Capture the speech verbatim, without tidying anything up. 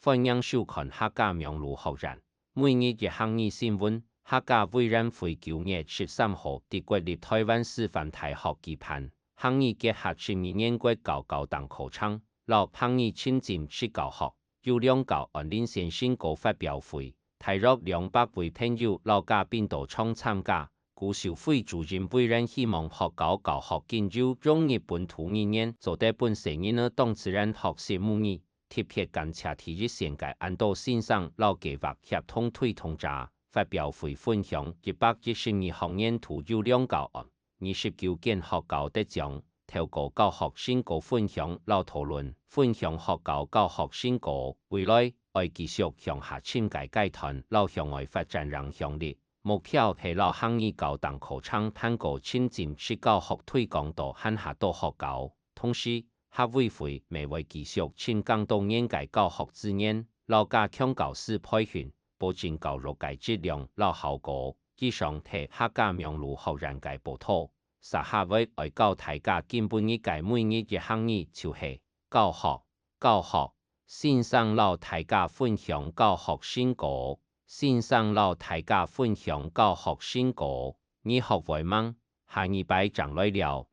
歡迎收看客家網路學院每日一客語新聞。客家委員會九月十三號在國立臺灣師範大學舉辦客語結合十二年國教高等課程摎客語親子式教學優良教案遴選成果發表會，大約兩百位朋友摎嘉賓到場參加。古秀輝主任委員希望學校教學緊有融入本土語言，做得分細人仔當自然學習母語，特別感謝第一線个恁多先生摎計畫協同推動者。發表會分享一百一十二學年度優良教案，二十九間學校得獎，透過教學成果分享摎討論，分享學校教學成果，未來愛繼續向下尋个階段摎向外發展影響力。目標係摎客語高等課程透過親子式教學推廣到還較多學校。同時，客委會乜會繼續尋更多元个教學資源，摎加強教師培訓，保證教育个質量摎效果。以上係客家網路學院个報導。續下會愛教大家今晡日个每日一客語，就係教學，教學。先生摎大家分享教學成果。先生摎大家分享教學成果。你學會吂？下二擺正來尞。